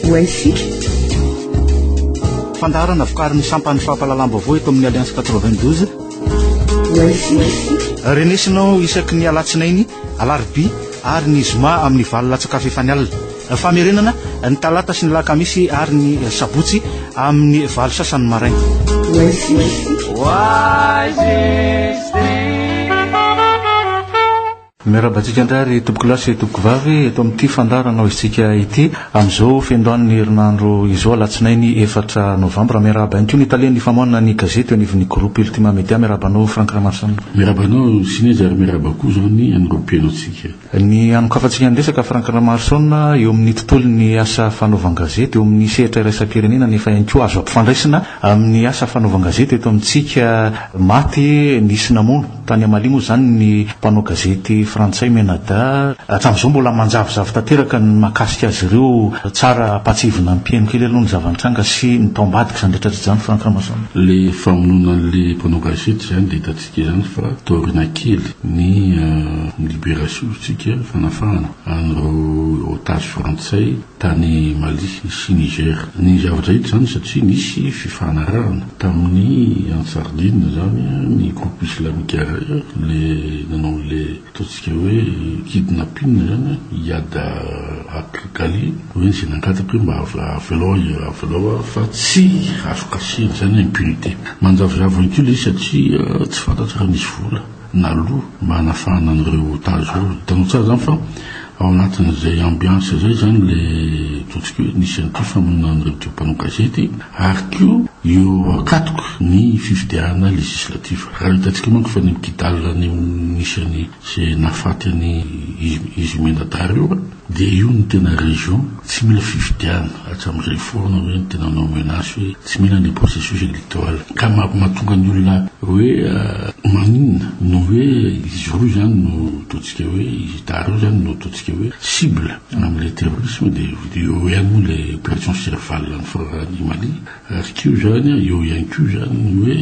Ho Fandaharana vokarin'ny sampan'ny fampahalalam-baovao eto amin'ny Alliance 92. Renesinao isaky ny alatsinainy, alarobia ary ny zoma amin'ny valo latsaka fahefany alina. Famerenana ny talata sy ny lakamisy ary ny sabotsy amin'ny valo sasany maraina. Miarahaba antsika indray ry tompokolahy sy tompokovavy eto amin'ity fandaharana ho isika ity amin'izao fiandohan'ny herinandro izao alatsinainy efatra novambra. Miarahaba ihany koa ny talen'ny famoahana ny gazety eo anivon'ny groupe Ultima Media. Miarahaba anao Franck Ramaroson. Miarahaba anao Sineza ary miarahaba koa izany an'ireo mpihaino antsika. Ny hanokafantsika ny resaka Franck Ramaroson eo amin'ny tontolon'ny asa fanaovan-gazety eo amin'ny sehatra iraisam-pirenena nefa ihany koa azo ampifandraisina amin'ny asa fanaovan-gazety eto amintsika. Maty nisy namono. Tany Mali moa izany ny mpanao gazety frantsay Menada. Hatramin'izao mbola manjavozavo tanteraka ny mahakasika azy ireo. Tsara ampahatsiahivina ny mpihaino kely aloha ny zava-nitranga sy ny tao ambadika izany rehetra izany Franck Ramason. Le famonoana an'le mpanao gazety izany dia hitantsika izany fa taoriana kely ny liberation tsika fanafahana an'ireo otage frantsay tany Mali sy Niger. Ny zavatra hita izany satria nisy fifanarahana tamin'ny Ansardine izany ny groupe islamique iray le nanao an'le ataontsika hoe kidnapping izany Iyad Ag Ghali hoe izay nangataka hoe mba avelao aho avelao aho fa tsy azo kasihina izany impunité. Manjavozavo ihany koa ilay izy satria tsy fantatra raha nisy vola. naloa mba hanafahana an'ireo otages ireo. Hitanao tsara izany fa ao anatin'izay ambiance izay izany ilay ataontsika hoe nisy an'ity famonoana an'ireo teo mpanao gazety ary koa eo ankatoky ny fifidianana législative. Raha hitantsika manko fa ny Kidal ny nisy an'i izay nahafaty an'i Izimena Dario Dia io no tena région tsy mila fifidianana hatramin'izay foana hoe ny tena nanao menace hoe tsy mila ny processus électoral. Ka mahatonga ny olona hoe maninona no hoe izy roa izany no ataontsika hoe izy dahy roa izany no ataontsika hoe cible amin'ilay terrorisme dia eo ihany moa ilay opération serval any Mali ary koa izany eo ihany koa izany ny hoe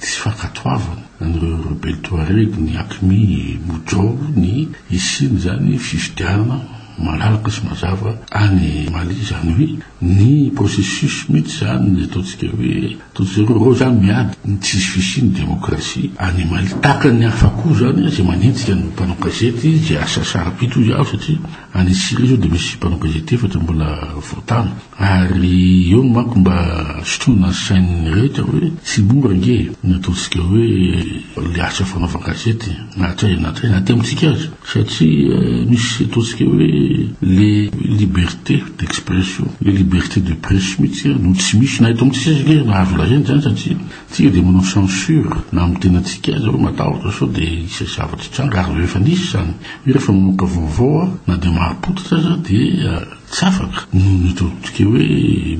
Tsy fankatoavana an'ireo rebelles Touareg, ny AQMI, Mujao, ny hisian'izany fifidianana malalaka sy mazava any Mali, izany hoe ny processus mihitsy izany ny ataontsika hoe ataontsika hoe ireo izany miady ny tsy hisy fisian'ny demokrasia any Mali. Tahaka ny hafa koa izany izay manenjika ny mpanao gazety izay asa sarobidy hoy aho satria any Syrie izao dia misy mpanao gazety efatra mbola voatana. Ary eo no manko mba sotroina ny sain'ny rehetra hoe tsy mora ange ny ataontsika hoe le asa fanaovan-gazety na hatraiza na hatraiza na aty amintsika aza satria misy ataontsika hoe le liberté d'expression, le liberté de presse mihitsy no tsy misy na eto amintsika aza ange na azo lazaina izany satria tsika dia manao censure na amin'ny tenantsika aza hoe matahotra sao dia hisy zavatra hitranga ary efa nisy izany hoe rehefa mamoaka vaovao na dia marim-pototra aza dia Tsy afaka noho ny ataontsika hoe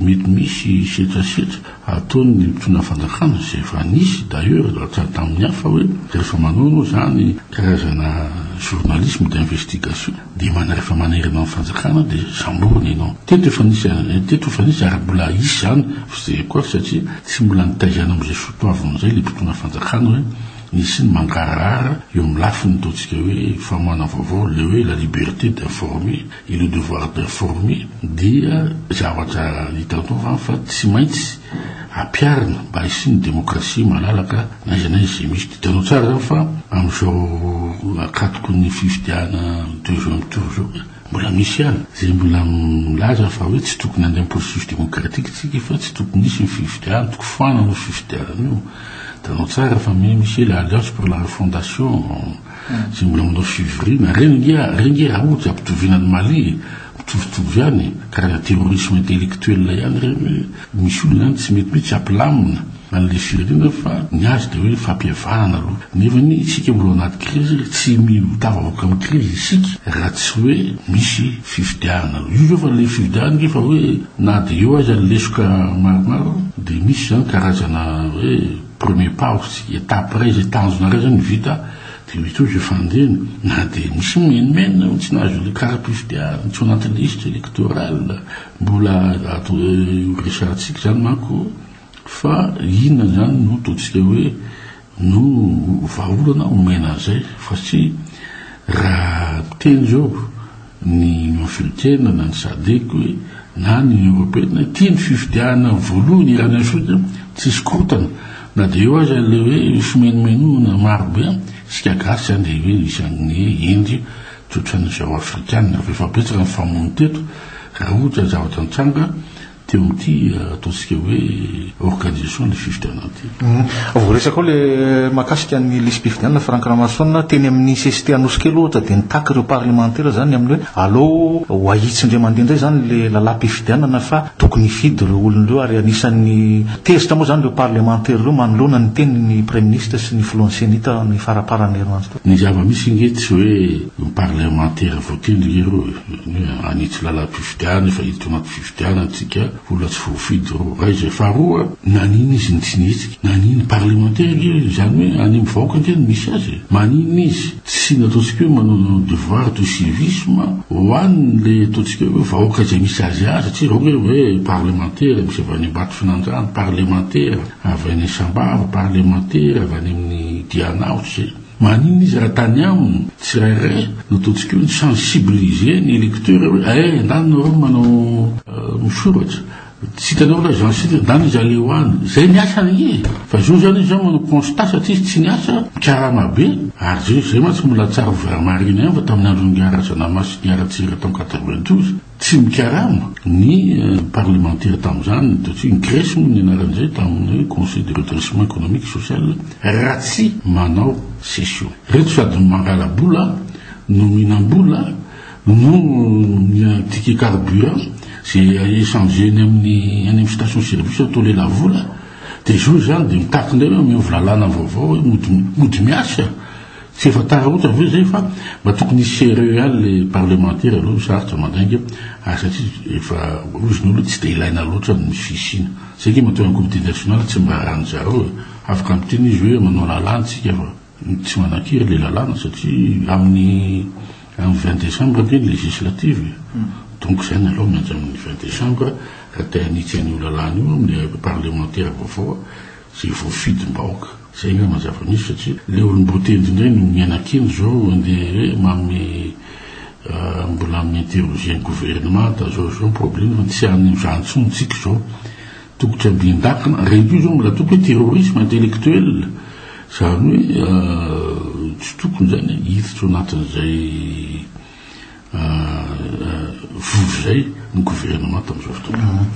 mety misy setrasetra ataon'ny mpitondra fanjakana izay efa nisy d'ailleurs hatrany tamin'ny hafa hoe rehefa manao ianao izany karazana journalisme d'investigation dia mana rehefa manerana ny fanjakana dia samborina ianao. Teto efa nisy teto efa nisy ary mbola hisy izany fa koa satria tsy mbola nitaizana amin'izay soatoavina izay ilay mpitondra fanjakana hoe nisy ny mangarahara eo amin'ny lafiny ataontsika hoe famoahana vaovao ilay hoe la liberté d'informer Et le devoir d'informer dia zavatra hitanao zany fa tsy maintsy ampiharina mba hisian'ny demokrasia malalaka na aiza na aiza izay misy. Hitanao tsara zany fa amin'izao ankatoky ny fifidianana deuxième tour izao mbola misy ihany izay mbola milaza fa hoe tsy tokony handeha amin'ny processus démocratique tsika fa tsy tokony hisy ny fifidianana, tokony foanana io fifidianana io. Hitanao tsara fa misy l'alliance pour la refondation. Izay mbola manao fivoriana, reny nge reny nge raha ohatra ampitoviana an'i Mali e, mitovitovy ihany e, karazana terrorisme intellectuel ihany ireny hoe misy olona zany tsy mety mihitsy hampilamina an'ilay firenena fa ny azy dia hoe fampihavanana aloha, nefa anie isika mbola ao anaty krizy, tsy mitafavoaka amin'ny krizy isika raha tsy hoe misy fifidianana aloha, io zao fa ilay fifidianana nge fa hoe na dia eo aza ny lesoka maromaro dia misy zany karazana hoe Premier pas ozy étape iray izay tanjona iray zany vita dia mety hoe izay fandehany na dia misy mimenomenona hoe tsy nahazo ilay kara-pifidianana tsy ao anatin'ny liste électorale mbola ato resahantsika izany manko fa inona izany no ataontsika hoe no vahaolana omena an'izay fa tsy raha miteny izao. ny Union Africaine na ny Sadec hoe na ny Union Européenne ity ny fifidianana voalohany eran'i Afrika tsisy korontana na dia eo aza ilay hoe fimenomenona maro be isika gasy izany dia hoe isan'ny hendry tsy ohatran'izao afrikana fa efa betsaka ny famono teto raha ohatra ny zavatra nitranga teo amin'ity ataontsika hoe organisation ny fifidianana ity. Voaresaka ao ilay mahakasika ny lisi-pifidianana Franck Ramaroson, teny amin'ny CST Anosikely ohatra dia nitaky ireo parlemantera izany amin'ny hoe aleo ho ahitsy indray mandeha indray izany ilay lalàm-pifidianana fa tokony hifidy ireo olona ireo ary anisan'ny tezitra moa izany ireo parlemantera ireo manoloana ny tenin'ny praiminisitra sy ny filohan'ny Cenit ny faramparan'ny herinandro teo. Ny zava-misy ange tsy hoe ny parlemantera voatendry ange ireo e, ny hoe hanitsy lalam-pifidianana efa hiditra anaty fifidianana tsika, olona tsy voafidy ireo. Iray izay. Faharoa, naninona izy no tsy nihetsika? Naninona? Parlemantera ange izany hoe any amin'ny vahoaka ange no misy azy e. Maninona izy tsy nataontsika hoe manao devoir de civisme ho an'ilay ataontsika hoe vahoaka izay misy azy azy, satria ireo ange hoe parlemantera misy avy any Ambatofinandrahana, parlemantera Avy any Sambava, parlemantera avy any amin'ny Diana ohatr'izay. Maninona izy raha tany aminy tsirairay no ataontsika hoe ni-sensibiliser ny électeur hoe eh ndany nareo manao misoratra, tsy hitanareo ilay agence ity, ndany izy aleo any. Izay ny asany ange e! Fa izao izany izy izao manao constat satria izy tsy niasa, mikarama be, ary izay izay mantsy mbola tsarovy raha marina ihany fa tamin'ny andron'i Razanamasy sy Ratsiraka tamin'ny 92, Tsy mikarama ny parlemantera tamin'izany, satria ny CRES moa ny anaran'izay tamin'ny hoe Conseil de redressement économique et social, raha tsy manao session. Ireto sady mangala-bola no mihinam-bola no mihinana ticket carburant izay échanger-ny amin'ny any amin'ny station service atao lelavola, dia izao izany dia mitaky indray hoe omeo lalàna vaovao hoe mody mody miasa. Tsy efa tara loatra ve zay fa mba tokony hisy sérieux ihany le parlementaire aloha sarotra mandainga ary satria efa hozy ny olona tsy dia ilaina loatra ny fisiana. Zay nge mahatonga ny comité national tsy mba raha zareo e. Afaka miteny izy hoe manao lalàna tsika fa tsy manankery le lalàna satria amin'ny amin'ny 20 décembre nge ny législative e. Donc zay ny aloha miandry amin'ny 20 décembre raha te hanitsy an'io lalàna io amin'ny parlementaire vaovao Izay voafidim-bahoaka. Izay angamba ny zava-misy satria ilay olom-boatendry indray no miana-kendry izao andeha hoe manome mbola mi-interroger ny gouvernement zao izao ny problème fa tsy any amin'izany intsony tsika izao. Tokony ambian-dakana. Ireny koa izao mbola ataoko hoe terrorisme intellectuel. Izany hoe tsy tokony izany hiditra ao anatin'izay vovo izay ny gouvernement tamin'izao fotoana.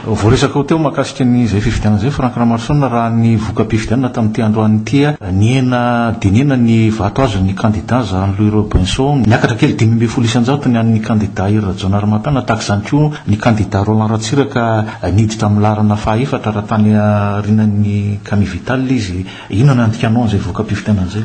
Voaresaka teo mahakasika ny izay fifidianana izay Franck Ramaroson raha ny voka-pifidianana tamin'ity androany ity nihena dia nihena ny vato azon'ny kandida Jean Louis Robinson niakatra kely 15% ny an'ny kandida Hery Rajaonarimampianina tahaka izany koa ny kandida Roland Ratsiraka niditra amin'ny laharana fahaefatra raha tany aorianan'ny Camille Vital izy. Inona no andikanao an'izay voka-pifidianana izay?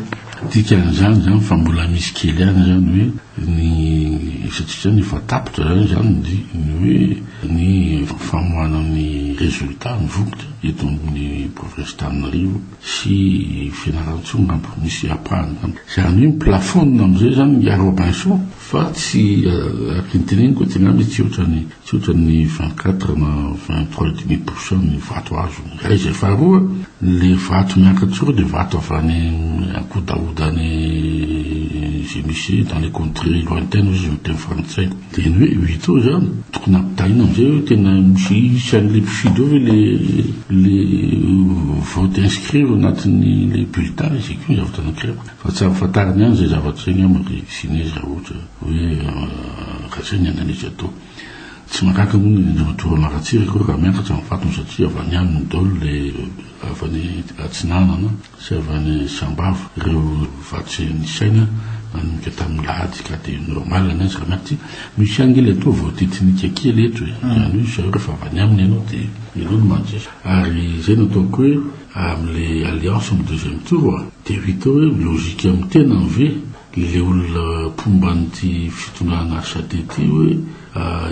Dikan'izany izany fa mbola misy kely ihany izany hoe ny satria izany efa tapitra izany izany ny ny hoe ny famoahana ny résultat ny vokatra eto amin'ny province Antananarivo sy Fianarantsoa angamba misy ampahany angamba. Izany hoe mi-plafonne amin'izay izany i Robinson fa tsy araka ny teneniko hoe tsy angamba izy tsy ohatran'ny Tsy ohatran'ny 24 na 23 et demi pour cent ny vato azony. Iray izay. Faharoa, le vato miakatra eo dia vato avy any ankodahoda any izay misy dans les contrées lointaines hoy izy amin'ny teny frantsay. Dia ny hoe huit eo izany, tokony ampitahaina amin'izay hoe tena misy isan'ilay mpifidy eo ve le le vote inscrit ao anatin'ny le bulletin, izay koa ny zavatra anankiray. Fa tsara fantarina ihany izay zavatra izay angamba ry Sinezy raha ohatra hoe raha izay ny analyse atao. Tsy mahagaga moa ny Andriamatoa Roland Ratsiraka io raha miakatra ny vatony satria avy any aminy daholo le avy any Atsinanana sy avy any Sambava ireo vato izay nisaina nanomboka tamin'ny lahady ka dia normal ny azy raha miakatra. Misy ihany nge le atao vote ethnique kely eto e, izany hoe zareo rehefa avy any aminy ianao dia ianao no mandresy. Ary izay no ataoko hoe amin'ilay alliance amin'ny deuxième tour dia hita hoe logique amin'ny tenany ve le olona mpomba an'ity fitondrana HAD ity hoe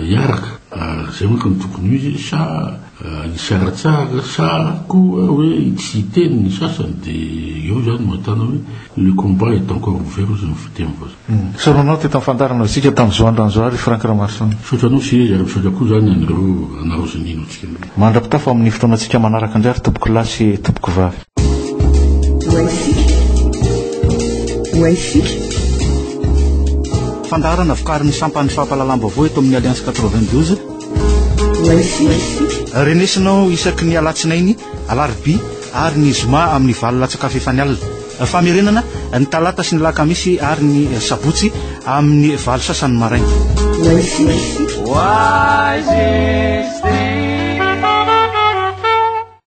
hiaraka ary izay manko no tokony ho izy sa hisaratsaraka sa koa hoe tsy hiteny ny sasany dia eo izany no ahitana hoe le combat est encore ouvert hozy ny fiteny vazaha. Misaotra anao teto amin'ny fandaharana antsika tamin'izao andro izao ry Franck Ramaroson. Misaotra anao sy Hery ary misaotra koa izany an'ireo anareo izay nino antsika. Mandra-pitafa amin'ny fotoanantsika manaraka indray ry tompokolahy sy tompokovavy. Fandaharana vokarin'ny sampan'ny fampahalalam-baovao eto amin'ny Alliance 92. Renesinao isaky ny alatsinainy, alarobia ary ny zoma amin'ny valo latsaka fahefany alina. Famerenana ny talata sy ny lakamisy ary ny sabotsy amin'ny valo sasany maraina.